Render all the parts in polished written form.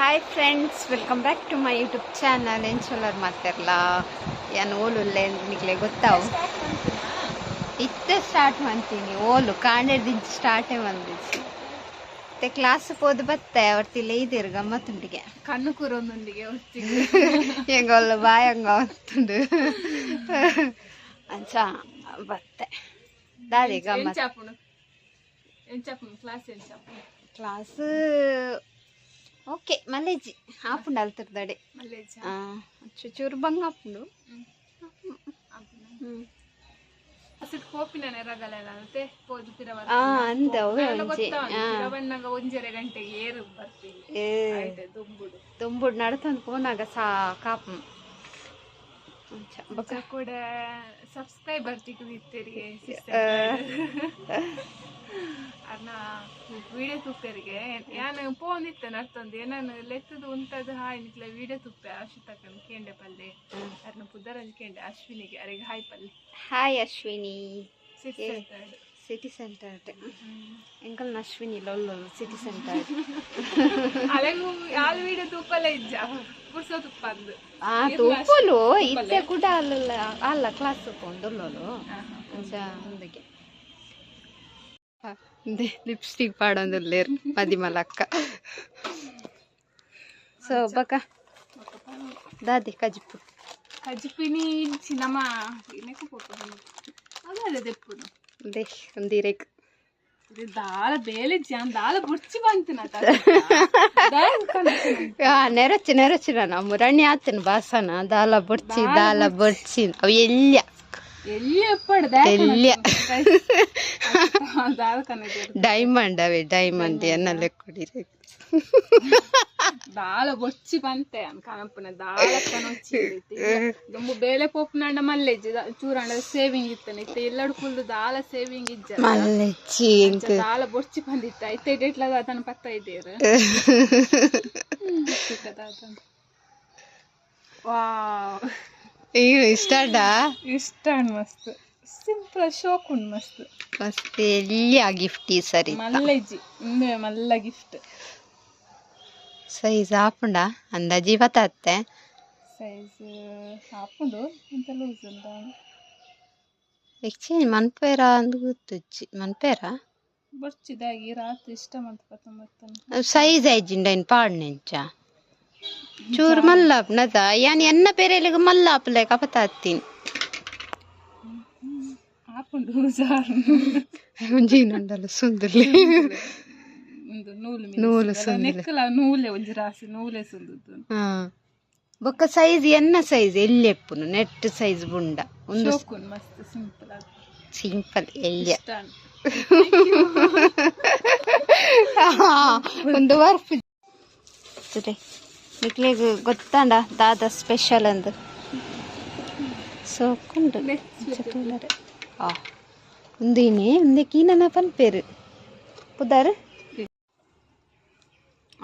Hi friends, welcome back to my YouTube channel. ಎಂಚೊಲ್ಲರ್ ಮಾತೆರ್ಲ ಯಾನ್ ಓಲುಲ್ಲೆ ನಿಕ್ಲೆ ಗೊತ್ತಾವು. ಇತ್ತೆ ಸ್ಟಾರ್ಟ್ ಮಾಡ್ತೀನಿ ಓಲು ಕಾಂಡೆಡ್ದಿಂಚಿ ಸ್ಟಾರ್ಟೇ ಬಂದಿಚ್ಚಿ. ಮತ್ತೆ ಕ್ಲಾಸ್ ಪೋದು ಬತ್ತೆ ಅವರ್ತಿಲ್ಲ ಇದೇರು ಗಮ್ಮತ್ತುಂಡಿಗೆ. ಕಣ್ಣು ಕೂರೊಂದೊಂದಿಗೆ. ಹೆಂಗೊಲ್ಲ ಬಾಯ್ ಹಂಗ ಅಂತುಂಡು ಅಂಚ ಬತ್ತೆ ದಾದಿ ಗಮ್ಮತ್. ಎಂಚಾಪುಂಡು ಎಂಚಾಪುಂಡು ಕ್ಲಾಸ್ ಎಂಚಾಪುಂಡು? ಕ್ಲಾಸ್ ಓಕೆ, ಮಲ್ಲೇಜಿ ಆಪುಂಡು ಅಲ್ತಿರ್ದಡೆ. ಮಲ್ಲೇಜ? ಚೂರು ಬಂಗ ಆಪುಂಡು. ಅಸಟ್ ಪೋಪಿನ ರಗಲೆಲ್ಲ ಅಂತೆ ಪೋದು ಪಿರ. ಅಂದ ಅವೇ ಒಂಜಿ. ಬನ್ನಾಗ ಒಂಜರೆ ಗಂಟೆಗೆ ಏರು ಬರ್ತೀವಿ. ಏ. ಆಯ್ತು ದುಂಬುಡು. ದುಂಬುಡು ನಡತಂದು ಪೋನಾಗ ಸಾ ಕಾಪು ಅಂಚ ಬೊಕ. ಕೂಡ ಸಬ್ಸ್ಕ್ರೈಬರ್ ತಿಕ್ಕಿತ್ತರಿಗೆ ಅರ್ನ ವಿಡಿಯೋ ತೂಪೆರಿಗೆ ಯಾನ್ ಪೋಂದಿತ್ತೆ ನರ್ತೊಂದು ಏನನ್ ಲೆತ್ತದು ಉಂತದು ಹಾಯ್ ನಿಕ್ಲೆ ವಿಡಿಯೋ ತೂಪೆ ಅಶ್ವಿತಕ್ಕನ್ ಕೇಂಡೆ ಪಲ್ಲೆ ಅರ್ನ ಪುದರಂಜ್ ಕೇಂಡೆ ಅಶ್ವಿನಿಗೆ ಅರೆಗೆ ಹಾಯ್ ಪಲ್ಲೆ. Hi Ashwini. City centre. City centre ಎಂಕಲ್ನ ಅಶ್ವಿನಿ ಲೊಲ್ಲೊಲು ಸಿಟಿ ಸೆಂಟರ್. ಅಲೆಗು ಯಾಲ್ ವಿಡಿಯೋ ತೂಪಲ್ಲ ಇಜ್ಜ ಪುರ್ಸೊ ತುಪ್ಪಂದು. ತೂಪೊಲು ಇತ್ತೆ ಕೂಡ ಅಲ್ಲ ಅಲ್ಲ ಕ್ಲಾಸ್ ಪೋಂದುಲ್ಲೊಲು ಅಂಚ ಮುಂದಕ್ಕೆ ಲಿಪ್ಸ್ಟಿಕ್ ಪಾಡೊಂದುಲ್ಲೇರ್ ಮದಿಮಲಕ್ಕ. ಸೊ ಬಕ ದಾದಿ ಕಜಿಪು? ಕಜಿಪಿನಿ ಇಜ್ಜಿ ನಮ್ಮ ಇನೆಕ್ಕು ಪೋಪುಂಡು ಅದೇ ದೆಪ್ಪುನು. They ಒಂದಿರೇಕ್. ಇದು ದಾಲ ಬೇಲೆ ಜಾನ್ ದಾಲ ಬುರ್ಚಿ ಬಂತು ನೆರಚಿ ನೆರಚಿ ನಾನು ಮುರಣಿ ಆತನ ಬಾಸನ ದಾಲ ಬೊಡ್ಚಿ ದಾಲ ಬೊಡ್ಚಿ ಅವು ಎಲ್ಯ. ಎಲ್ಲಿ ಎಪ್ಪಡ್ದ? ಎಲ್ಯ. ದಾಲ ಕನ್ನಡ. ಡೈಮಂಡ್ ಅವೇ ಡೈಮಂಡ್ ಎನ್ನಲೆ ಕುಡಿರೆ. ದಾಲ ಬೊಚ್ಚಿ ಬಂತೆ ಅನ್ ಕನಪುನ ದಾಲ ಕನೊಚ್ಚಿ ದುಂಬು ಬೇಲೆ ಪೋಪುನಾಂಡ ಮಲ್ಲೆಜ್ಜಿ ಚೂರಾಂಡ ಸೇವಿಂಗ್ ಇತ್ತನೆ ಇತ್ತೆ ಎಲ್ಲಡು ಕುಲ್ದು ದಾಲ ಸೇವಿಂಗ್ ಇಜ್ಜ. ಮಲ್ಲೆಚ್ಚಿ ಎಂಕ್. ದಾಲ ಬೊಚ್ಚಿ ಬಂದಿತ್ತ ಇತ್ತೆ ಇಟ್ಲ ದಾತನ ಪತ್ತ ಇದ್ದೇರು ವಾವ್. ಅಯ್ಯೋ ಇಷ್ಟಡ. ಇಷ್ಟ ಮಸ್ತ್ ಸಿಂಪಲ್ ಶೋಕ್ ಉಂಡು ಮಸ್ತ್. ಮಸ್ತ್ ಎಲ್ಯ ಗಿಫ್ಟ್ ಈ ಸರಿ. ಮಲ್ಲೆಜ್ಜಿ ಉಂದುವೆ ಮಲ್ಲ ಗಿಫ್ಟ್. ಸೈಜ್ ಆಪುಂಡ ಅಂದಾಜಿ ಬತ್ತತ್ತೆ. ಸೈಜ್ ಆಪುಂಡು ಎಂತ ಲೂಸ್ ಉಂಟಾ? ಎಕ್ಸ್ಚೇಂಜ್ ಮನ್ಪೇರ ಅಂದ್ ಗೊತ್ತುಜ್ಜಿ ಮನ್ಪೇರ. ಬೊರ್ಚಿದಾಗಿ ರಾತ್ರಿ ಇಷ್ಟ ಮಂತ್ ಪತ್ತೊಂಬತ್ತನ್ನು. ಸೈಜ್ ಆಯ್ಜಿಂಡ ಇನ್ ಪಾಡ್ನೆಂಚ ಚೂರು ಮಲ್ಲ ಆಪುನದ ಯಾನ್ ಎನ್ನ ಪೇರೆಲಿಗ್ ಮಲ್ಲ ಆಪುಲೆ ಕಪತಾತ್ತೀನಿ. ಆಪುಂಡು ಜಾರು. ಒಂಜಿ ನಂಡಲ ಸುಂದರ್ಲಿ. ಒಂದು ನೂಲು. ನೂಲು ಸುಂದುಲೆ. ನೆಕ್ಕಲ ನೂಲೆ ಒಂಜಿ ರಾಸಿ ನೂಲೆ ಸುಂದುದ್ದು. ಹಾ ಬೊಕ್ಕ ಸೈಜ್ ಎನ್ನ ಸೈಜ್ ಎಲ್ಲಿ ಎಪ್ಪುನು ನೆಟ್ ಸೈಜ್ ಬುಂಡ ಒಂದು. ಶೋಕ್ ಉಂಡು ಮಸ್ತ್ ಸಿಂಪಲ್ ಆದ್. ಸಿಂಪಲ್ ಎಲ್ಯ. ಇಷ್ಟ. ಒಂದು ವರ್ಫ್ ನಿಕ್ಲೆಗ್ ಗೊತ್ತಾಂಡ ದಾದ ಸ್ಪೆಷಲ್ ಅಂದ್ ಸೋಕುಂಡು ತೂಲರೆ ಆ ಉಂದಿನಿ ಉಂದೆಕ್ ಈನನ ಪನ್ಪೇರು ಪುದರ್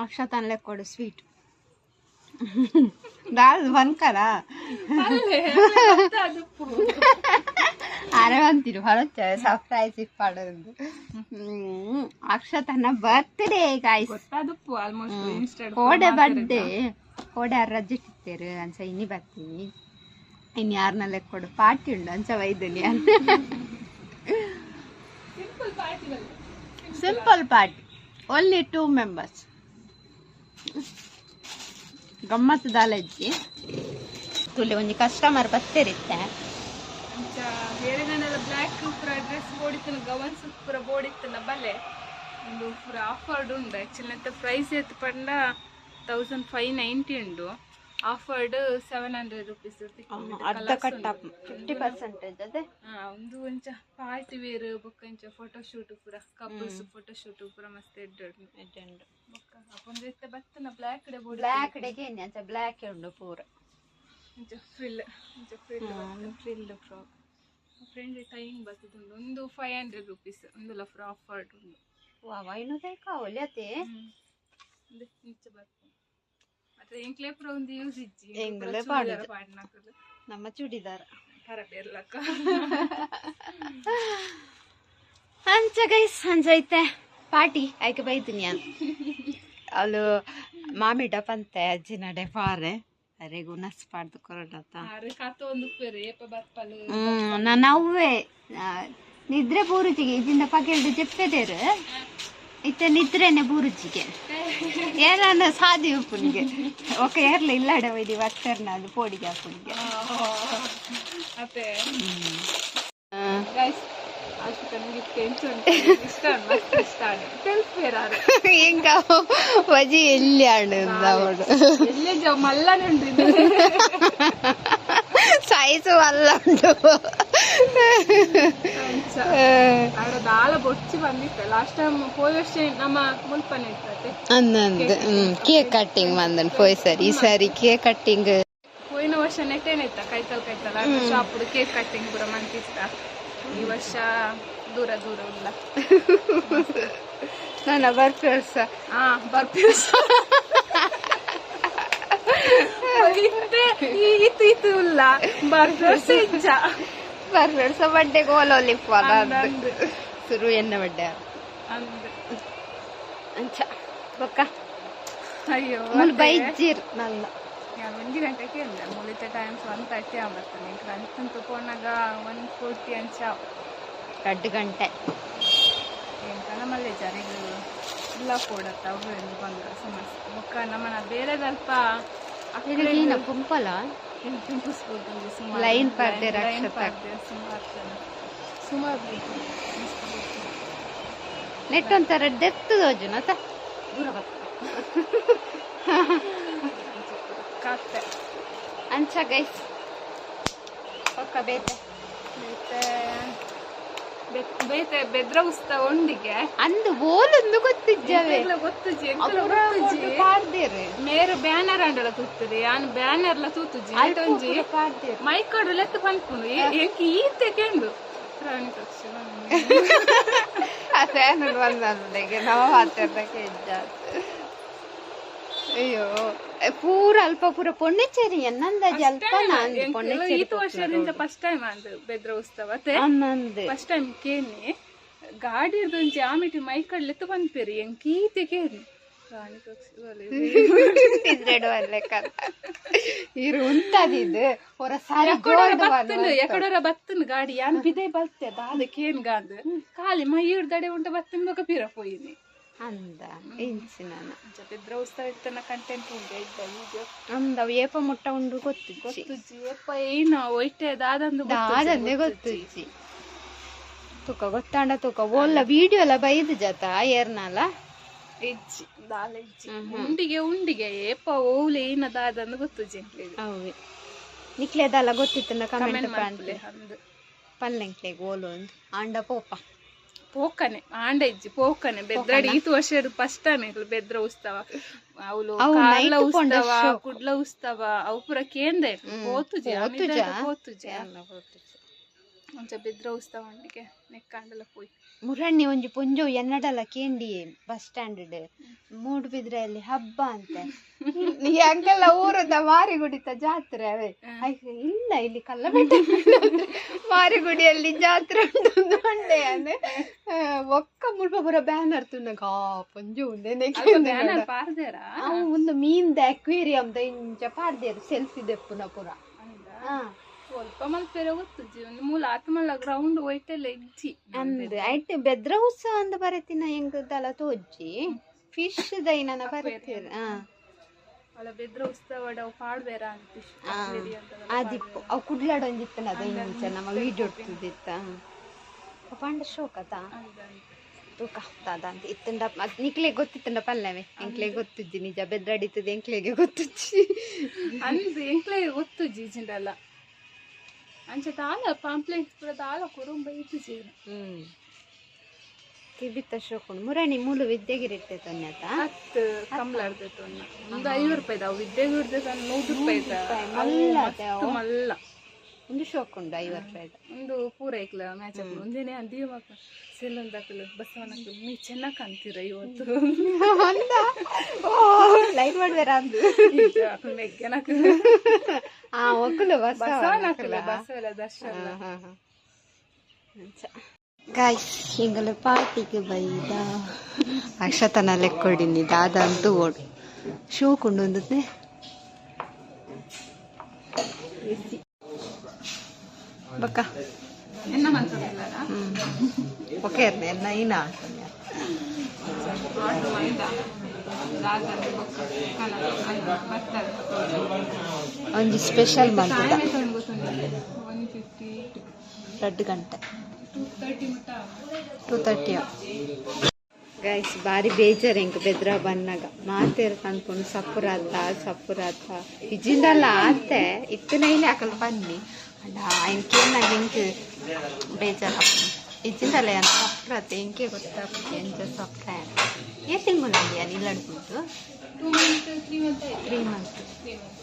ಅಕ್ಷತಾನ್ ಲೆಕ್ಕೊಡು ಸ್ವೀಟ್ ದಾಲ್ ಪನ್ಕರ. ಅರೆ ಅಂತೀನಿ ಹೊರಚ ಸರ್ಪ್ರೈಸ್ ಇಪ್ಪಾಡೊಂದು ಅಕ್ಷತನ ಬರ್ತ್ಡೇ ಗಾಯ್ಸ್. ಗೊತ್ತಾದುಪ್ಪು ಆಲ್ಮೋಸ್ಟ್ ಇನ್ಸ್ಟಾಡ್. ಕೋಡೆ ಬರ್ತ್ಡೇ ಕೋಡೆ ಆರ್ ರಜೆ ಇತ್ತೇರು ಅಂಚ ಇನಿ ಬರ್ತೀನಿ ಇನ್ನು ಯಾರನ್ನ ಲೆಕ್ಕೊಡು ಪಾರ್ಟಿ ಉಂಡು ಅಂಚ ವೈದ್ಯನಿ. ಸಿಂಪಲ್ ಪಾರ್ಟಿ ಬಲ್ಲ. Simple party, only to members. ಗಮ್ಮತ್ತು ದಾಲಜ್ಜಿ ತುಲೆ ಒಂಜಿ ಕಸ್ಟಮರ್ ಬತ್ತೇರಿತ್ತೆ. ಅಂಚ ಬೇರೆ ಗಂಡಲ ಬ್ಲ್ಯಾಕ್ ಪೂರ ಡ್ರೆಸ್ ಬೋಡಿತ್ತನ ಗವನ್ಸ್ ಪೂರ ಬೋಡಿತ್ತನ ಬಲೆ ಒಂದು ಪೂರ ಆಫರ್ಡ್ ಉಂಡು. ಆಕ್ಚುಲಿ ಅಂತ ಪ್ರೈಸ್ ಎತ್ತು ಪಂಡ 1590 ಉಂಡು, ಆಫರ್ಡ್ ₹700. ಅರ್ಧ ಕಟ್ಟ 50% ಅದೇ. ಒಂದು ಒಂಚ ಪಾರ್ಟಿ ವೇರ್ ಬೊಕ್ಕ ಇಂಚ ಫೋಟೋ ಶೂಟ್ ಪೂರ ಕಪಲ್ಸ್ ಫೋಟೋ ಶೂಟ್ ಪೂರ ಮಸ್ತ್ ಎಡ್ಡೆ ಉಂಡು. ಬೊಕ್ಕ ಅಪ್ಪೊಂದು ಇತ್ತೆ ಬತ್ತನ ಬ್ಲ್ಯಾಕ್ ಡೆ ಬೋಡಿ. ಬ್ಲ್ಯಾಕ್ ಡೆಗೆ ಅಂಚ ಬ್ಲ್ಯಾಕ್ ಉಂಡು ಪೂರ. ಇಂಚ ಫ್ರಿಲ್ ಇಂಚ frill. Frill frock. Friend time ಬರ್ತದುಂಡು ಒಂದು ₹500 ಒಂದುಲ ಆಫರ್ಡ್ ಉಂಡು. ವಾ ಐನೂರು ಕಾವಲಿ ಒಂದು ಇಂಚ ಬರ್ಪುಂಡು ಮತ್ತೆ ಎಂಕ್ಲೆ ಪೂರ ಒಂದು ಯೂಸ್ ಇಜ್ಜಿ. ಎಂಕ್ಲೆ ಪಾಡುದು. ಪಾಡ್ನಕುಲು. ನಮ್ಮ ಚೂಡಿದಾರ. ಖರಾಬ್ ಇರ್ಲಕ್ಕ. ಅಂಚ ಗೈಸ್, ಅಂಚ ಐತೆ ಪಾರ್ಟಿ ಆಯ್ಕೆ ಬೈತೀನಿ ನಾನು. ಅಲ್ಲು ಮಾಮಿಡ ಪಂತೆ ಅಜ್ಜಿನಡೆ ಪಾರೆ ಅರೆಗು ಉನಸ್ ಪಾಡ್ದು ಕೊರಡತ. ಆರು ಕಾತ ಒಂದು ಪೇರು ಏಪ ಬರ್ಪಲು. ನಾನು ಅವ್ವೆ ನಿದ್ರೆ ಬೂರುಜಿಗೆ ಇಜಿಂದ ಪಗೆಲ್ದು ಜೆಪ್ಪೆದೇರು ಇತ್ತೆ ನಿದ್ರೆನೆ ಬೂರುಜಿಗೆ ಏನಾನ ಸಾದಿ ಉಪ್ಪುನಿಗೆ ಒಕ್ಕ ಏರ್ಲ ಇಲ್ಲಾಡ ಒಯ್ದಿ ವತ್ತರ್ನ ಅದು ಪೋಡಿಗೆ ಅಪ್ಪುನಿಗೆ. ಅತ್ತೆ ಗೈಸ್, ಅಷ್ಟು ನನಗೆ ಇಷ್ಟ, ಮಸ್ತ್ ಇಷ್ಟ ತೆಲ್ಪೇರು ಆರು. ಇಂಕ ವಜಿ ಎಲ್ಲಿ ಆಂಡು ಅವಳು? ಎಲ್ಲೇ ಜ ಮಲ್ಲನೆ ಉಂಟು. ಸೈಜು ಅಲ್ಲ ಉಂಟು. ಆಡ ದಾಲ ಬೊಚ್ಚಿ ಬಂದಿತ್ತ ಲಾಸ್ಟ್ ಟೈಮ್, ಹೋದ ವರ್ಷ ನಮ್ಮ ಮುಲ್ಪನೆ ಇತ್ತತೆ. ಅಂದಂದು ಕೇಕ್ ಕಟ್ಟಿಂಗ್ ಬಂದನ್ ಪೋಯ್ ಸರಿ, ಈ ಸಾರಿ ಕೇಕ್ ಕಟ್ಟಿಂಗ್. ಹೋಯಿನ ವರ್ಷ ನೆಟ್ಟೇನೆ ಇತ್ತ ಕೈತಲ್ ಕೈತಲ್ ಶಾಪ್ ಕೇಕ್ ಕಟ್ಟಿಂಗ್ ಪೂರ ಮಂತಿತ್ತ. ಈ ವರ್ಷ ದೂರ ದೂರ ಉಲ್ಲ. ನನ್ನ ಬರ್ಪೇರ್ಸ. ಹಾ, ಬರ್ಪಿ ಇತ್ತು ಇತ್ತು ಉಲ್ಲ ಬರ್ಪಿ ಇಜ್ಜ. ಬರ್ಪೇರ್ಸ ಬಡ್ಡೆಗೆ ಓಲೋಲಿಪ್ಪ. ಅಂದಂದು. ಸುರು ಎನ್ನ ಬಡ್ಡೆ. ಅಂದ್. ಅಂಚ ಬೊಕ್ಕ? ಅಯ್ಯೋ. ಮುಲ್ ಬೈಜಿರ್ ನಲ್ಲ. ನಾನು 1 ಗಂಟೆಗೆ ಅಂದೆ, ಮುಳಿತ ಟೈಮ್ಸ್ 1:30 ಆಗ್ಬರ್ತಾನೆ. ಅಂತಂತ ಪೋನಾಗ 1:40 ಅಂಚ. 2 ಗಂಟೆ. ಎಂತ ನಮ್ಮಲ್ಲೇ ಜರಿಗಳು ಇಲ್ಲ ಕೊಡತ್ತ ಅವ್ರು ಬಂದ ಸಮಸ್ಯೆ ಬೊಕ್ಕ ನಮ್ಮನ ಬೇರೆದಲ್ಪ. ಏನ ಪುಂಪಲ? ಸುಮಾರು. Line ಪಾಡ್ದೆರ್. ಲೈನ್ ಅಕ್ಷತ. ಪಾಡ್ದೆರ್ ಸುಮಾರು ಜನ, ಸುಮಾರು ಮಸ್ತ್ ಗೊತ್ತು. ನೆಟ್ ಒಂಥರ ಡೆತ್ ತೋಜುನ ಅತ್ತ ದೂರ ಬತ್ತ. ಕಾತೆ. ಅಂಚ ಗೈಸ್, ಪಕ್ಕ ಬೇತೆ. ಬೇತೆ ಬೇತೆ ಬೆದ್ರ ಉಸ್ತ ಒಂಡಿಗೆ. ಅಂದು ಓಲೊಂದು ಗೊತ್ತಿಜ್ಜವೇ. ಎಂಕ್ಲ ಗೊತ್ತುಜಿ, ಎಂಕ್ಲ ಗೊತ್ತುಜಿ. ಪಾಡ್ದೇರು. ಮೇರು ಬ್ಯಾನರ್ ಅಂಡಲ ತೂತುರಿ, ಯಾನ್ ಬ್ಯಾನರ್ ಲ ತೂತುಜಿ ಒಂಜಿ. ಪಾಡ್ದೇರು. ಮೈಕ್ ಲೆತ್ತು ಪನ್ಪುಂಡು ಎಂಕ್ ಈತೆ ಕೇಂಡು ಪ್ರಾಣಿ ಪಕ್ಷಿ. ಆ ಫ್ಯಾನ್ ಬಂದ ನಾವು ಮಾತಾಡ್ದಕ್ಕೆ ಇದ್ದಾತು. ಅಯ್ಯೋ, ಪೂರ ಅಲ್ಪ ಪೂರ ಪೊಂಡಿಚೇರಿ ಎನ್ನಂದಾಜಿ ಅಲ್ಪ ನಾನು ಪೊಂಡಿಚೇರಿ. ಈತ ವರ್ಷದಿಂದ ಫಸ್ಟ್ ಟೈಮ್ ಅಂದು ಬೆದ್ರ ಉತ್ಸವ ಅತ್ತೆ. ಅನ್ನಂದು. ಫಸ್ಟ್ ಟೈಮ್ ಕೇನಿ ಗಾಡಿ ಒಂಜಿ ಆಮಿಟಿ ಮೈಕಡ್ ಲೆತ್ತು ಪನ್ಪೇರಿ, ಎಂಕ್ ಈತೆ ಕೇನಿ ಪ್ರಾಣಿ ಪಕ್ಷಿ ಒಲೆ. ಇದ್ರೆಡು ಇರು ಉಂತದಿದ್ದು ಹೊರ ಸಾರಿ. ಬತ್ತನು ಎಕಡೋರ ಬತ್ತನು ಗಾಡಿ, ಯಾನ್ ಬಿದೆ ಬಲ್ತೆ ದಾದ ಕೇನ್ ಗಾಂದ್ ಖಾಲಿ ಮೈಯೂರ್ ದಡೆ ಉಂಟ ಬತ್ತನ್ ಬೊಕ ಪಿರ ಪೋಯಿನಿ. ಅಂದ ಇಂಚಿನ. ಬೆದ್ರ ಉತ್ಸವ ಇತ್ತನ ಕಂಟೆಂಟ್ ಉಂಟು ಇದ್ದ ವಿಡಿಯೋ. ಅಂದ ಏಪ ಮುಟ್ಟ ಉಂಡು ಗೊತ್ತಿಜ್ಜಿ. ಗೊತ್ತುಜ್ಜಿ, ಏಪ ಏನು ಒಯ್ಟೆ ದಾದಂದು. ದಾದಂದೆ ಗೊತ್ತುಜ್ಜಿ. ತೂಕ ಗೊತ್ತಾಂಡ ತೂಕ ಓಲ್ಲ ವಿಡಿಯೋ ಎಲ್ಲ ಬೈದು ಜಾತ ಏರ್ನಲ್ಲ. ಇಜ್ಜಿ, ದಾಲ ಇಜ್ಜಿ. ಉಂಡಿಗೆ ಉಂಡಿಗೆ ಏಪ ಓಲೆ ಏನ ದಾದಂದು ಗೊತ್ತುಜ್ಜಿ ಎಂಕ್ಲೆಗ್. ಅವೇ ನಿಕ್ಲೆದಲ್ಲ ಗೊತ್ತಿತ್ತು ಕಮೆಂಟ್. ಕಮೆಂಟ್ ಮಲ್ಪುಲೆ ಅಂದು. ಪಲ್ಲೆಂಕ್ಲೆಗ್ ಓಲು ಒಂದು ಆಂಡ ಪೋಪ. ಪೋಕನೆ ಆಂಡ ಇಜ್ಜಿ, ಪೋಕನೆ ಬೆದ್ರಡಿ. ಈತು ವರ್ಷ ಫಸ್ಟ್ ಟೈಮ್ ಎಂಕ್ಲು ಬೆದ್ರ ಉತ್ಸವ ಅವ್ಲು. ಅವು ಕಾರ್ಲ night ಪೋಂಡ ಉತ್ಸವ ಶೋಕು. ಕುಡ್ಲ ಉತ್ಸವ ಅವು ಪೂರ ಕೇಂದ್ರ ಪೋತುಜಿ. ಪೋತುಜಾ? ಪೋತುಜಿ. ಒಂಚ ಬೆದ್ರ ಉತ್ಸವ ಉಂಡಿಗೆ ನೆಕ್ಕಾಂಡಲ ಪೋಯ್. ಮುರಣ್ಣಿ ಒಂಜಿ ಪೊಂಜೋ ಎನ್ನಡಲ ಕೇಂಡಿ ಬಸ್ ಸ್ಟ್ಯಾಂಡ್ ಮೂಡುಬಿದ್ರೆಯಲ್ಲಿ ಹಬ್ಬ ಅಂತೆ. ಈ ಅಂಕೆಲ್ಲ ಊರದ ಮಾರಿಗುಡಿತ ಜಾತ್ರೆ ಅವೇ. ಅಯ್ಯೋ, ಇಲ್ಲ, ಇಲ್ಲಿ ಕಲ್ಲಬೆಟ್ಟ ಮಾರಿಗುಡಿಯಲ್ಲಿ ಜಾತ್ರೆ ಉಂಟು ಅಂದ್ ಪಂಡೆ ಅಂದ್ರೆ ಒಕ್ಕ ಮುಲ್ಪ ಪೂರ ಬ್ಯಾನರ್ ತುನ್ನಗ ಆ ಪೊಂಜೋ ಉಂದೇನೆ. ಬ್ಯಾನರ್ ಪಾರ್ದೇರಾ? ಅವು ಒಂದು ಮೀನ್ದ ಅಕ್ವೇರಿಯಂ ದ ಇಂಚ ಪಾಡ್ದೇರು ಸೆಲ್ಫಿ ದೆಪ್ಪುನ ಪೂರ. ಸ್ವಲ್ಪ ಮಲ್ಪೆರೆ ಗೊತ್ತುಜ್ಜಿ, ಒಂದು ಮೂಲ ಆತ್ಮಲ್ಲ ಗ್ರೌಂಡ್ ಒಯ್ಟೆಲ್ಲ ಇಜ್ಜಿ. ಅಂದ್ ಐಟ್ ಬೆದ್ರ ಉತ್ಸವ ಅಂದ್ ಬರತಿನ ಎಂಕದಲ ತೋಜ್ಜಿ, ಫಿಶ್ ದೈನನ ಬರತೀರ. ಅಲ್ಲ, ಬೆದ್ರ ಉತ್ಸವ ಅವು ಪಾಡ್ಬೇರ ಅಂತ. ಆದಿಪ್ಪು ಅವು ಕುಡ್ಲಾಡ ಒಂಜಿತ್ತನ ಅದ ಇಂಚ ನಮ್ಮ ವೀಡಿಯೋ ಇಡ್ತದಿತ್ತ ಪಂಡ ಶೋಕತ ತೂಕ ದಾದ ಅಂತ ಇತ್ತಂಡ. ಅದ್ ನಿಕ್ಲೆ ಗೊತ್ತಿತ್ತಂಡ ಪಲ್ಲವೆ, ಎಂಕ್ಲೆ ಗೊತ್ತುಜ್ಜಿ ನಿಜ. ಬೆದ್ರಡಿತದ ಎಂಕ್ಲೆಗೆ ಗೊತ್ತುಜ್ಜಿ. ಅಂದ್ ಎಂಕ್ಲೆ ಗೊತ್ತುಜ್ಜಿ ಇಜ್ಜಿಂಡಲ್ಲ. ಅಂಚ ದಾಲ ಪಾಂಪ್ಲೆಟ್ ಪೂರ ದಾಲ ಕುರುಂಬ ಇತ್ತುಜಿ. ಕಿಬಿತ್ತ ಶೋಕುಂಡು ಮುರಣಿ ಮೂಲು ವಿದ್ಯೆಗಿರಿಟ್ಟೆ ತೊನ್ಯತ. ಹತ್ತು ಕಮ್ಲಾರ್ದೆ ತೊನ್ನ ಒಂದು 50 ರೂಪಾಯಿದ ಅವು ವಿದ್ಯೆಗಿರ್ದೆ 100 ರೂಪಾಯಿ. ಮಲ್ಲ. ಮಸ್ತ್ ಮಲ್ಲ. ಒಂದು ಶೋಕುಂಡು 50 ರೂಪಾಯಿದ. ಒಂದು ಪೂರ ಐಕ್ಲ ಮ್ಯಾಚ್ ಒಂದೇನೆ ಅಂದಿಯ ಮಕ್ಕ ಸೆಲ್ಲೊಂದಾಕಲು ಬಸವನಕಲು ನೀ ಚೆನ್ನಾಗ್ ಕಾಣ್ತೀರ ಇವತ್ತು. ಓ, ಲೈಟ್ ಮಾಡ್ಬೇರ ಅಂದು. ಮೆಗ್ಗೆನಕ. ಆ ಒಕ್ಕಲು. ಬಸವನಕಲು ಬಸವಲ ದರ್ಶನ. ಗಾಯ್ಸ್, ಎಂಗಲ ಪಾರ್ಟಿಗೆ ಬೈದ ಅಕ್ಷತನ ಲೆಕ್ಕೊಡಿನಿ ದಾದ ಅಂತೂ ಓಡು. ಶೋಕ್ ಉಂಡು ಒಂದತ್ತೆ ಬಕ್ಕ ಎನ್ನ ಮಂತದಿಲ್ಲರ ಓಕೆ ಎನ್ನ ಇನ್ನ ಆರ್ಡರ್ ಮಾಡಿದ ದಾದರ್ ಬೊಕ್ಕ ಬರ್ತದೆ. ಒಂಜಿ ಸ್ಪೆಷಲ್ ಮಂತದ ಟೈಮ್ ಗೊತ್ತುಂಡು 1:58. 2 ಗಂಟೆ. 2:30 ಮುಟ್ಟ. 2:30. ಗೈಸ್ ಬಾರಿ ಬೇಜಾರು ಎಂಕ್ ಬೆದ್ರ ಬನ್ನಾಗ ಮಾತೇರ್ ಪನ್ಪುಂಡು ಸಪ್ಪುರಾತ ಸಪ್ಪುರಾತ ಇಜ್ಜಿಂಡಲ ಆತೆ ಇತ್ತಿನ ಇಲ್ಲಿ ಅಕಲ್ ಬನ್ನಿ ಅಂಡ ಐನ್ ಕೇನಾಗ ಎಂಕ್ ಬೇಜಾರಾಪುಂಡು ಇಜ್ಜಿಂಡಲ ಏನ್ ಸಪ್ಪುರಾತ ಎಂಕೆ ಗೊತ್ತಾಪುಜಿ ಎಂಚ ಸಪ್ರ ಏ ತಿಂಗಳು ಯಾನ್ ಇಲ್ಲಡ್ಕುಂಟು. 2 ಮಂತ್ 3 ಮಂತ್ ಆಯ್ತು. 3 ಮಂತ್. 3 ಮಂತ್.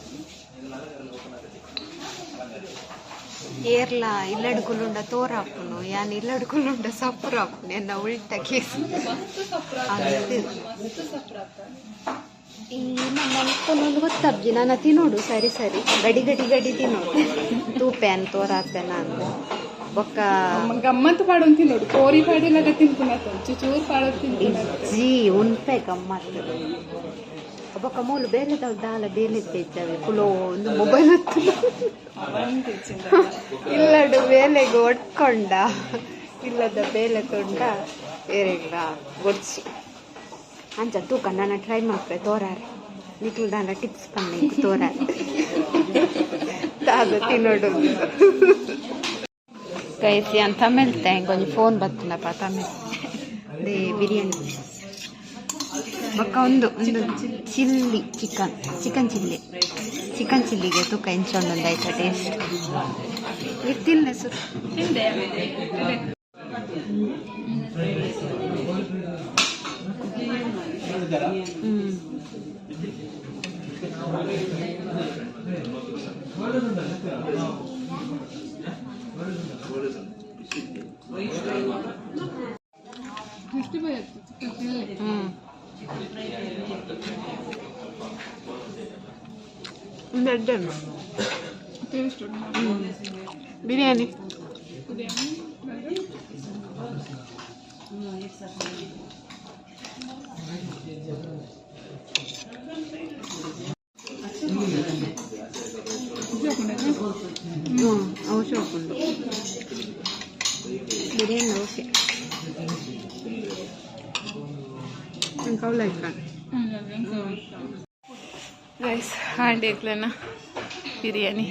ಏರ್ಲ ಇಲ್ಲಡ್ಕುಲುಂಡ ತೋರಾಪುನು ಯಾನ್ ಇಲ್ಲಡ್ಕುಲುಂಡ ಸಪ್ಪುರಾಪುನು ಎನ್ನ ಉಲ್ಟ ಕೇಸ್. ಮಸ್ತ್ ಸಪ್ರಾತ. ಅಂದ್. ಮಸ್ತ್ ಸಪ್ರಾತ. ಈ ನಮ್ಮ ಮಲ್ಪೊನೊಂದು ಗೊತ್ತಾಬ್ಜಿ ನಾನು ತಿನ್ನೋಡು ಸರಿ ಸರಿ ಗಡಿ ಗಡಿ ಗಡಿ ತಿನ್ನೋಡು ತೂಪೆ ಅನ್ ತೋರಾಪೆನ ಅಂದ್ ಬೊಕ್ಕ. ಗಮ್ಮತ್ತು ಪಾಡೊಂದು ತಿನ್ನೋಡು ಕೋರಿ ಪಾಡಿಲಾಗ ತಿನ್ಪುನತ ಚೂರು ಪಾಡೋದು ತಿನ್ಪುನತ. ಇಜ್ಜಿ ಉನ್ಪೆ ಗಮ್ಮತ್ತು ಬೊಕ್ಕ ಮೂಲು ಬೇಲೆದವ್ ದಾಲ ಬೇಲೆ ಇಜ್ಜವೆ ಕುಲೋ ಒಂದು ಮೊಬೈಲ್ ಹೊತ್ತು ಇಲ್ಲಡು ಬೇಲೆಗೆ ಒಟ್ಕೊಂಡ ಇಲ್ಲದ ಬೇಲೆ ತೊಂಡ ಏರೆಗ್ಲ ಗೊಡ್ಚಿ ಅಂಚ ತೂಕ ನಾನು ಟ್ರೈ ಮಾಡ್ಪೆ ತೋರಾರೆ ನಿಕ್ಲು ದಾಲ ಟಿಪ್ಸ್ ಪನ್ನೆ ತೋರಾರೆ ದಾದ ತಿನ್ನೋಡು. ಗೈಸ್ ಯಾನ್ ತಮಿಳ್ ಒಂಜಿ ಫೋನ್ ಬತ್ತುಂಡಪ್ಪ ತಮಿಳ್ they biryani ಬೊಕ್ಕ ಒಂದು ಒಂದು chilli chicken chicken chilli chicken ಚಿಲ್ಲಿಗೆ ತೂಕ ಎಂಚ ಆಯ್ತಾ ಟೇಸ್ಟ್ ಇತ್ತಿಲ್ಲ ಸರ್. ತಿಂದೆ. ಎಷ್ಟು ಬರುತ್ತೆ ಚಿಕನ್ ಚಿಲ್ಲಿ? ಒಂದು ಎಡ್ಡೆ ಟೇಸ್ಟ್ ಉಂಟು. ಬಿರಿಯಾನಿ. ಬಿರಿಯಾನಿ. ಅವು ಉಂಟು ಬಿರಿಯಾನಿ ಓಕೆ ಕೌಲ. ಗೈಸ್ ಹಾಂಡೇಕ್ಲನ ಬಿರಿಯಾನಿ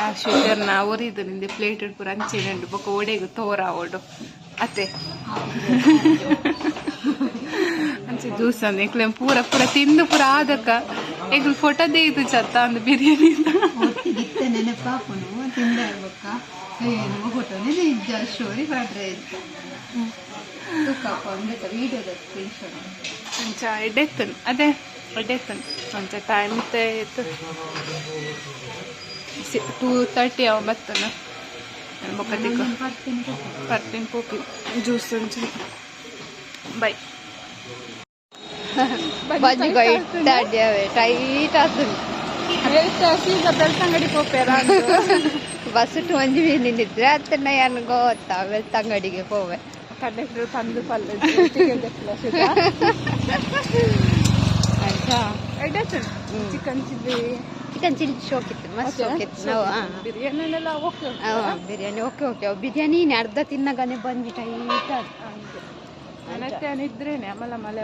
ಆ ಶುಗರ್ನ ಒರಿದು ನಿಂದೆ ಪ್ಲೇಟ್ ಪೂರ ಅಂಚಿನ ಬೊಕ್ಕ ಒಡೆಗು ತೋರ ಓಡು ಅತ್ತೆ ಅಂಚೆ ಜ್ಯೂಸ್ ಅಂದ್ ಎಂಕ್ಲೆ ಪೂರ ಪೂರ ತಿಂದು ಪೂರ ಆದಕ್ಕ ಎಂಕ್ಲು ಫೋಟೋ ಇದು ಚತ್ತ ಅಂದ್ ಬಿರಿಯಾನಿ. ಇತ್ತೆ ನೆನಪಾಪುನು ತಿಂದ ಬೊಕ್ಕ ನಮ್ಮ ಫೋಟೋನೇ ಇಜ್ಜ ಸ್ಟೋರಿ ಪಾಡ್ರೆ ತೂಕಪ್ಪ ಒಂದೆತ ವೀಡಿಯೋದ ಸ್ಕ್ರೀನ್ ಶಾಟ್. ಅಂಚ ಎಡ್ಡೆತ್ತನ್ ಅದೇ ಎಡ್ಡೆತ್ತನ್ ಅಂಚ ಟೈಮ್ ಇತ್ತೆ ಇತ್ತು 2:30 ಅವ ಬತ್ತನ ಬೊಕ್ಕ ತಿಕ್ಕು ಪರ್ತಿನ ಪೋಪಿ ಜ್ಯೂಸ್ ಅಂಚ ಬೈ. ಬಜ್ಜಿ ಟೈಟ್ ಟೈಟ್ ಆತುಂಡು. ಬೆಳ್ತಂಗಡಿ ಪೋಪೇರ. ಬಸ್ ಒಂಜಿ ನಿಂದಿದ್ರೆ ಅತ್ತನ ಯಾನ್ ಗೊತ್ತಾ ಬೆಳ್ತಂಗಡಿಗೆ ಪೋವೆ. ಕಂಡಕ್ಟರ್ ತಂದು ಪಲ್ಲೆ. ಅಂಚ. Chicken chilli. ಚಿಕನ್ ಚಿಲ್ಲಿ ಶೋಕ್ ಇತ್ತು, ಮಸ್ತ್ ಶೋಕ್ ಇತ್ತು ನಾವು. ಬಿರಿಯಾನಿ ಎಲ್ಲ okay. Biryani okay okay. Biryani ಅರ್ಧ ತಿನ್ನಗಾನೆ ಬಂಜಿ ಟೈಟ್ ಆತು. ಮತ್ತೆ ಇದ್ರೇನೆ ಅಮಲ ಮಲೆ.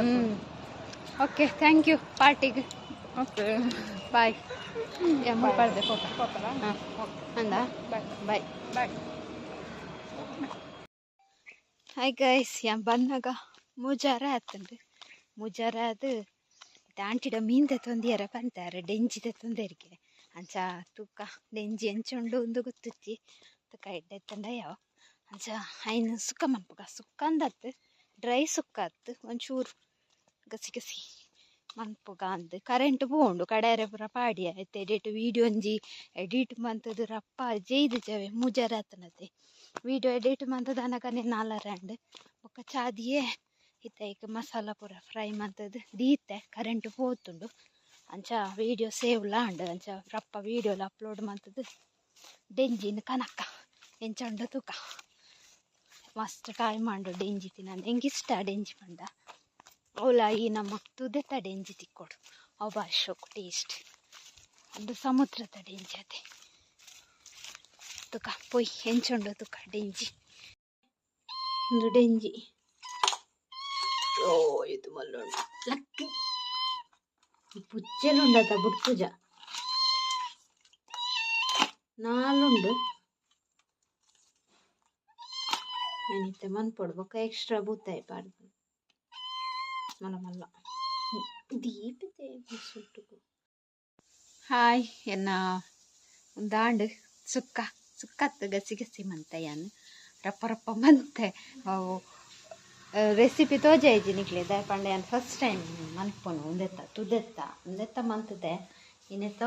ಓಕೆ thank you ಪಾರ್ಟಿಗೆ. ಓಕೆ. ಬಾಯ್ ಎಮ್ಮ ಪಡ್ದೆ ಪೋಪ. ಹಾಂ ಅಂದ. Bye. Bye. Bye. Hi guys, ಯಾನ್ ಬನ್ನಗ ಮುಜಾರ ಆತುಂಡು. ಮುಜಾರ ಅದು ಆಂಟಿಡ ಮೀನ್ ದೆತ್ತೊಂದಿಯರ ಪಂತಾರೆ ಡೆಂಜಿ ದೆತ್ತೊಂದೆರಿಗೆ ಅಂಚ ತೂಕ ಡೆಂಜಿ ಎಂಚ ಉಂಡು ಉಂದು ಗೊತ್ತುಜ್ಜಿ ತೂಕ ಎಡ್ಡೆ ಇತ್ತಂಡ ಯಾವ ಅಂಚ ಐನ್ ಸುಕ್ಕ ಮನ್ಪುಗ ಸುಕ್ಕ ಅಂದತ್ತು ಡ್ರೈ ಸುಕ್ಕ ಅತ್ತು ಒಂಚೂರು ಗಸಿ ಗಸಿ ಮನ್ಪುಗ ಅಂದ್ ಕರೆಂಟ್ ಪೋಂಡು ಕಡೆರೆ ಪೂರ ಪಾಡಿಯ ಇತ್ತೆ ಎಡಿಟ್ ವೀಡಿಯೋ ಒಂಜಿ ಎಡಿಟ್ ಮಂತುದು ರಪ್ಪ ಜೈದಿಜವೆ ಮುಜಾರ ಆತನತೆ ವೀಡಿಯೋ ಎಡಿಟ್ ಮಂತುದು ಅನಗನೆ ನಾಲರಂಡ್ ಬೊಕ್ಕ ಚಾದಿಯೇ ಇತ್ತೆ ಐಕ್ ಮಸಾಲ ಪೂರ ಫ್ರೈ ಮಂತುದು ದೀತೆ ಕರೆಂಟ್ ಪೋತುಂಡು ಅಂಚ ವೀಡಿಯೋ ಸೇವ್ಲ ಆಂಡ್ ಅಂಚ ರಪ್ಪ ವೀಡಿಯೋಲ ಅಪ್ಲೋಡ್ ಮಂತುದು ಡೆಂಜಿನ್ ಕನಕ್ಕ ಎಂಚ ಉಂಡು ತೂಕ. ಮಸ್ತ್ ಟೈಮ್ ಆಂಡು ಡೆಂಜಿ ತಿನ್ನಂದೆ. ಎಂಕ್ ಇಷ್ಟ ಡೆಂಜಿ ಪಂಡ. ಅವ್ಲ ಈ ನಮ್ಮ ತುದೆತ ಡೆಂಜಿ ತಿಕ್ಕೊಡು. ಅವು ಭಾರಿ ಶೋಕು ಟೇಸ್ಟ್ ಅದು ಸಮುದ್ರದ ಡೆಂಜಿ ಅದೇ ತುಕ ಪೊಯ್ ಎಂಚುಂಡು ತುಕ ಡೆಂಜಿ ಒಂದು ಡೆಂಜಿ ಓ ಇದು ಮಲ್ಲುಂಡು ಲಕ್ಕಿ ಪುಚ್ಚೆಲುಂಡತ ಬುಡ್ಪುಜ ನಾಲುಂಡು నేనైతే ಮನ್ಪೊಡು ಬೊಕ್ಕ ಎಕ್ಸ್ಟ್ರಾ ಬೂತಾಯಿ ಪಾಡ್ದು ಮಲ್ಲ ಮಲ್ಲ ದೀಪಿದೆ ಸುಟ್ಟುಗು. ಹಾಯ್ ಎನ್ನ ಉಂದಾಂಡ್ ಸುಕ್ಕ ಸುಕ್ಕತ್ತು ಗಸಿ ಗಸಿ ಮಂತೆ ಯಾನ್ ರಪ್ಪ ರಪ್ಪ ಮಂತೆ ಅವು ರೆಸಿಪಿ ತೋಜಾಯಿಜಿ ನಿಕ್ಲೆ ದಾಯ ಪಂಡ ಯಾನ್ ಫಸ್ಟ್ ಟೈಮ್ ಮನ್ಪುನು ಉಂದೆತ್ತ ತುದೆತ್ತ ಉಂದೆತ್ತ ಮಂತದೆ ಇನ್ನೆತ್ತ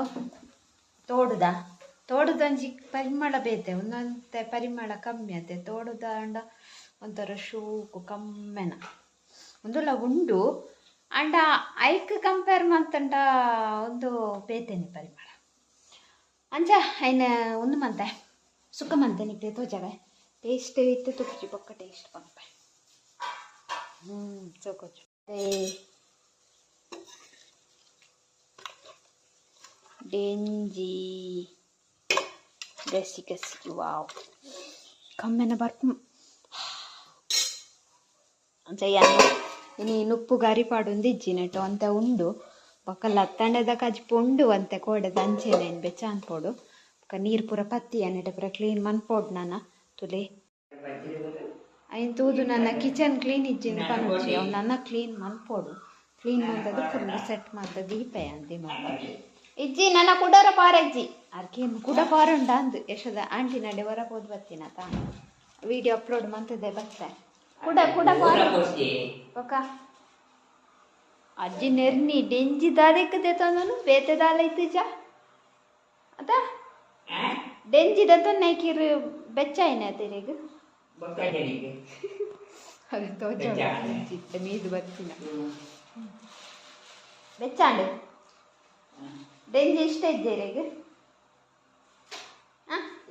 ತೋಡುದ ತೋಡುದೊಂಜಿ ಪರಿಮಳ ಬೇತೆ ಒಂದೊಂತೆ ಪರಿಮಳ ಕಮ್ಮಿ ಅತೆ ತೋಡುದ ಅಂಡ ಒಂಥರ ಶೋಕು ಕಮ್ಮೆನ ಒಂದುಲ ಉಂಡು ಅಂಡ ಐಕ್ ಕಂಪೇರ್ ಮಂತಂಡ ಒಂದು ಬೇತೆನೆ ಪರಿಮಳ ಅಂಚ ಐನ ಒಂದು ಮಂತೆ ಸುಕ್ಕ ಮಂತೆ ನಿಕ್ಲೆ ತೋಜವೆ ಟೇಸ್ಟ್ ಇತ್ತು ತುಪ್ಪಿ ಬೊಕ್ಕ ಟೇಸ್ಟ್ ಪನ್ಪೆ ಸೋಕೋಚು ಡೆಂಜಿ ಗಸಿ ಗಸಿ ವಾವ್ ಕಮ್ಮೆನ ಬರ್ಪು ಅಂಚ ಯಾನ್ ಇನಿ ನುಪ್ಪು ಗರಿ ಪಾಡೊಂದು ಇಜ್ಜಿ ನೆಟ್ಟು ಅಂತೆ ಉಂಡು ಬೊಕ್ಕ ಲತ್ತಂಡೆದ ಕಜ್ಪು ಉಂಡು ಅಂತೆ ಕೋಡೆದ ಅಂಚೆನೆ ಬೆಚ್ಚ ಅನ್ಪೋಡು ಬೊಕ್ಕ ನೀರು ಪೂರ ಪತ್ತಿ ನೆಟ ಪೂರ ಕ್ಲೀನ್ ಮನ್ಪೋಡು ನಾನ ತುಲೆ ಐನ್ ತೂದು ನನ್ನ ಕಿಚನ್ ಕ್ಲೀನ್ ಇಜ್ಜಿಂದು ಪನೊಡ್ಚಿ ಅವು ನನ್ನ ಕ್ಲೀನ್ ಮನ್ಪೋಡು ಕ್ಲೀನ್ ಮಂತದು ಫುಲ್ ಸೆಟ್ ಮಂತ ದೀಪ ಅಂದಿ ಇಜ್ಜಿ ನನ್ನ ಕುಡೋರ ಪಾರಜ್ಜಿ ಅರ್ಕೇನು ಕುಡ ಪಾರುಂಡ ಅಂದು ಯಶೋದ ಆಂಟಿ ನಡೆ ಹೊರ ಹೋದ್ ಬತ್ತೀನ ತಾ ವಿಡಿಯೋ ಅಪ್ಲೋಡ್ ಮಂತದೆ ಬತ್ತೆ ಕುಡ ಕುಡ ಪಾರು ಬೊಕ ಅಜ್ಜಿ ನೆರ್ನಿ ಡೆಂಜಿ ದಾದೆಕ್ಕದೆ ತಂದನು ಬೇತೆ ದಾಲ ಇತ್ತುಜ ಅದ ಡೆಂಜಿ ದತ್ತೊನ್ನೆ ಕಿರು ಬೆಚ್ಚಾಯಿನ ತೆರೆಗ್ ಅದು ತೋಜ ಮೀದು ಬತ್ತಿನ ಬೆಚ್ಚಾಂಡು ಡೆಂಜಿ ಇಷ್ಟ ಇದ್ದೀರೆಗ್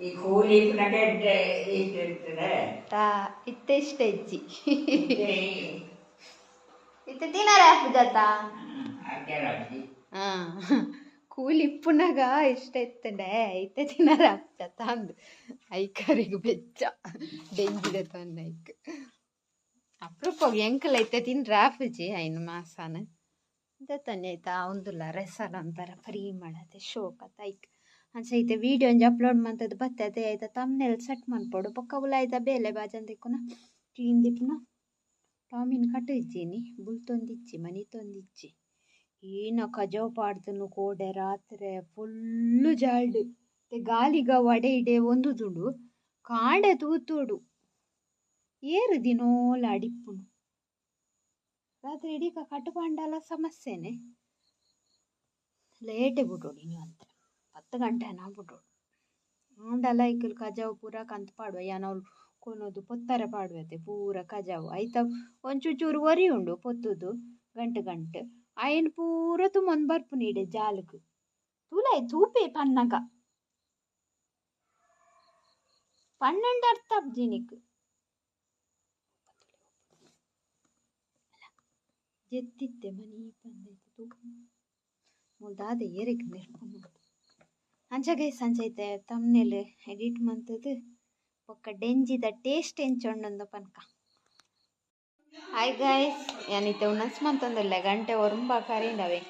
ಈ ಕೂಲಿ ಇತ್ತೆ ಇಷ್ಟ ಇಜ್ಜಿ ಇತ್ತೆ ತಿನ್ನರ ಪೂಜಾತ ಕೂಲಿ ಇಪ್ಪುನಗ ಇಷ್ಟ ಇತ್ತಂಡೆ ಇತ್ತೆ ತಿನ್ನರ ಪೂಜಾತ ಅಂದು ಐಕರಿಗೆ ಬೆಚ್ಚ ಡೆಂಜಿದ ತಂದ ಐಕ್ ಅಪ್ರೂಪೋಗಿ ಎಂಕಲ ಇತ್ತೆ ತಿನ್ರ ಆಫುಜಿ ಐನು ಮಾಸಾನ ತಂದೆ ಆಯ್ತಾ ಒಂದುಲ್ಲ ರೆಸಲ ಒಂಥರ ಪರಿಮಳತೆ ಶೋಕತ ಐಕ್ ಅಂಚ ಐತೆ ವಿಡಿಯೋ ಒಂಜಿ ಅಪ್ಲೋಡ್ ಮಂತದ್ದು ಬತ್ತೆ ಅದೇ ಆಯ್ತಾ ತಮ್ನೆಲ್ ಸೆಟ್ ಮನ್ಪೊಡು ಬೊಕ್ಕ ಉಲಾಯ್ದ ಬೇಲೆ ಬಾಜಂದಿಕ್ಕುನ ಕ್ಲೀನ್ ದಿಪ್ಪುನ ಟಾಮಿನ್ ಕಟ್ಟು ಇಜ್ಜಿನಿ ಬುಲ್ತೊಂದಿಜ್ಜಿ ಮನಿ ತೊಂದಿಜ್ಜಿ ಏನ ಕಜವು ಪಾಡ್ದನು ಕೋಡೆ ರಾತ್ರೆ ಫುಲ್ಲು ಜಾಲ್ಡ್ ಗಾಲಿಗ ವಡೆ ಇಡೆ ಒಂದುದುಂಡು ಕಾಂಡೆ ತೂತೋಡು ಏರು ದಿನೋಲ ಅಡಿಪ್ಪುನು ರಾತ್ರಿ ಇಡೀಕ ಕಟ್ಟು ಪಾಂಡಲ ಸಮಸ್ಯೆನೆ ಲೇಟೆ ಬಿಡೋಡು ಇನ್ನು ಅಂತ 10 ಗಂಟೆ ನಾ ಬಿಡೋಡು ಆಂಡಲ ಇಕ್ಕಲ್ ಕಜಾವು ಪೂರ ಕಂತ್ ಪಾಡುವ ಯಾನವ್ಲು ಕೊನೊದು ಪೊತ್ತಾರೆ ಪಾಡುವತೆ ಪೂರ ಕಜಾವು ಐತ ಒಂಚೂರು ಒರಿ ಉಂಡು ಪೊತ್ತುದು ಗಂಟೆ ಗಂಟೆ ಅಯ್ಯನ್ ಪೂರ ತುಂಬೊಂದು ಬರ್ಪುನಿ ಇಡೆ ಜಾಲಕ್ ತೂಲೈ ತೂಪೆ ಪನ್ನಗ 12 ಅರ್ಥ ಜಿನಿಕ್ ಜೆತ್ತಿತ್ತೆ ಮನಿ ಪಂದೈತೆ ತೂಕ ಮುಲ್ದಾದ ಏರಿಗ್ ನಿರ್ಪುನು ಅಂಚ ಗೈಸ್ ಅಂಚೈತೆ ತಮ್ನೆಲ್ ಎಡಿಟ್ ಮಂತದು ಬೊಕ್ಕ ಡೆಂಜಿದ ಟೇಸ್ಟ್ ಎಂಚೊಂಡೊಂದು ಪನ್ಕ. ಹಾಯ್ ಗೈಸ್ ಯಾನಿತ್ತೆ ಉಣಸ್ ಮಂತೊಂದುಲ್ಲೆ ಗಂಟೆ ಒರುಂಬ ಕರಿಂಡವೆ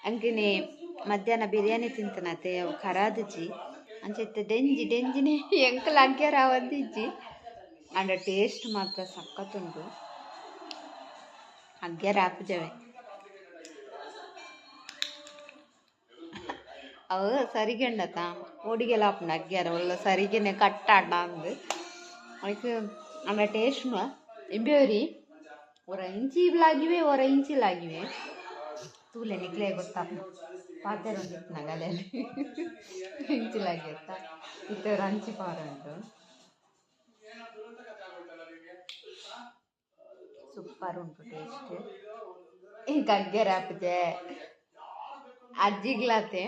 ಅಂಕಿನಿ ಮಧ್ಯಾಹ್ನ ಬಿರಿಯಾನಿ ತಿಂತನತೆ ಅವು ಖರಾದಿಜಿ ಅಂಚೈತೆ ಡೆಂಜಿ ಡೆಂಜಿನೇ ಎಂಕಲ್ ಅಗ್ಗ್ಯಾರ ಆವಂದಿಜ್ಜಿ ಅಂಡ ಟೇಸ್ಟ್ ಮಾತ್ರ ಸಖತ್ತುಂಡು ಅಗ್ಗ್ಯಾರ ಆಪುಜವೆ ಅವು ಸರಿಗೆಂಡತ ಓಡಿಗೆಲ್ಲ ಆಪುಂಡು ಅಗ್ಗ್ಯಾರ ಒಲ್ಲ ಸರಿಗೆನೆ ಕಟ್ಟಾಡ ಅಂದು ಐಕ್ ಅಂಡ ಟೇಸ್ಟ್ ಇಂಬ್ಯೋರಿ ಒರ ಇಂಚಿಲಾಗಿವೆ ಒರ ಇಂಚಿಲಾಗಿವೆ ತೂಲೆ ನಿಕ್ಲೆ ಗೊತ್ತಾಪುಂಡು ಪಾತೆರೊಂದಿತ್ತು ಅಲೆಯಲ್ಲಿ ಇಂಚಿಲಾಗಿತ್ತ ಇತ್ತೆ ರಂಚಿ ಪಾರ ಉಂಟು ಸೂಪರ್ ಉಂಟು ಟೇಸ್ಟ್. ಈಗ ಅಗ್ಗ್ಯಾರ ಆಪುಜೆ ಅಜ್ಜಿಗ್ಲಾತೆ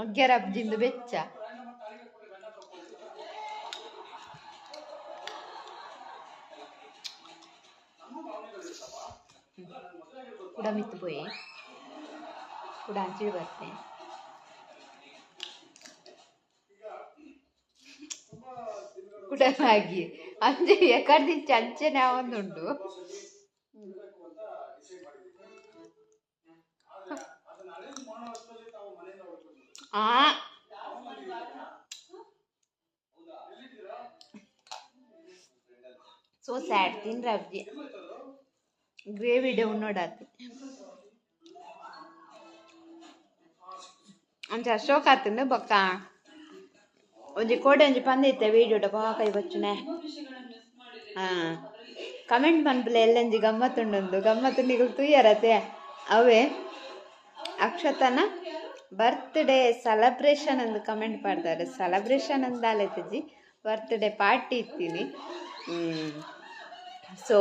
ಅಗ್ಗ್ಯಾರ ಆಪುಜಿಂದು ಬೆಚ್ಚ ಕುಡ ಮಿತ್ತು ಪೋಯಿ. ಕೂಡ ಅಂಚಿಡ್ ಬರ್ತೆ ಕೂಡ ಮ್ಯಾಗಿ ಅಂಚೆ ಎಕಡ್ದಿಂಚ ಅಂಚೆನೆ ಆವೊಂದುಂಡು. ಆ ಸೋ ಸ್ಯಾಡ್ ತಿನ್ರ ಅಜ್ಜಿ ಗ್ರೇವಿ ಉಣ್ಣೋಡಾತಿ ಅಂಚ ಅಶೋಕ್ ಆತಂದು ಬೊಕ್ಕ ಒಂಜಿ ಕೋಡೆ ಒಂಜಿ ಪಂದಿತ್ತೆ ವೀಡಿಯೋಡ ಕೈ ಬಚ್ಚುನೆ. ಹಾಂ ಕಮೆಂಟ್ ಮನ್ಪುಲೆ ಎಲ್ಲಂಜಿ ಗಮ್ಮತ್ತುಂಡೊಂದು ಗಮ್ಮತ್ತು ನಿಗುಲು ತೂಯರತೆ ಅವೇ ಅಕ್ಷತನ ಬರ್ತ್ಡೇ ಸೆಲೆಬ್ರೇಷನ್ ಅಂದು ಕಮೆಂಟ್ ಮಾಡ್ತಾರೆ. ಸೆಲೆಬ್ರೇಷನ್ ಅಂದಾಲೆತ್ತಜಿ ಬರ್ತ್ಡೇ ಪಾರ್ಟಿ ಇತ್ತೀನಿ. ಸೊ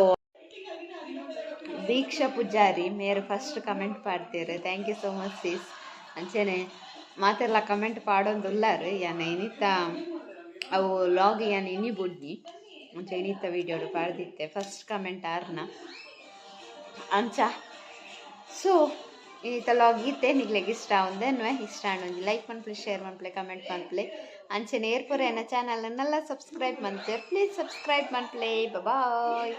ದೀಕ್ಷಾ ಪೂಜಾರಿ ಮೇರು ಫಸ್ಟ್ ಕಮೆಂಟ್ ಪಾಡ್ತೀರು. Thank you so much sis. ಅಂಚೆನೆ ಮಾತೆಲ್ಲ ಕಮೆಂಟ್ ಪಾಡೊಂದುಲ್ಲಾರು. ಯಾನ್ ಇನಿತ ಅವು ಲಾಗ್ ಯಾನ್ ಇನಿ ಬುಡ್ನಿ ಅಂಚ ಇನಿತ ವೀಡಿಯೋಡು ಪಾಡ್ದಿತ್ತೆ ಫಸ್ಟ್ ಕಮೆಂಟ್ ಆರ್ನ ಅಂಚ. ಸೊ ಇನಿತ ಲಾಗ್ ಇತ್ತೆ ನಿಗ್ಲೆಗ್ ಇಷ್ಟ ಒಂದೇನ್ವೆ ಇಷ್ಟ ಆಂಡ ಲೈಕ್ ಮನ್ಪುಲೆ ಶೇರ್ ಮನ್ಪುಲೆ ಕಮೆಂಟ್ ಮನ್ಪುಲೆ ಅಂಚೆನೆ ಏರ್ಪುರ ಎನ್ನ ಚಾನಲ್ ಅನ್ನೆಲ್ಲ ಸಬ್ಸ್ಕ್ರೈಬ್ ಮನ್ಪುಲೆ ಪ್ಲೀಸ್ ಸಬ್ಸ್ಕ್ರೈಬ್ ಮನ್ಪುಲೆ. ಬಾಯ್.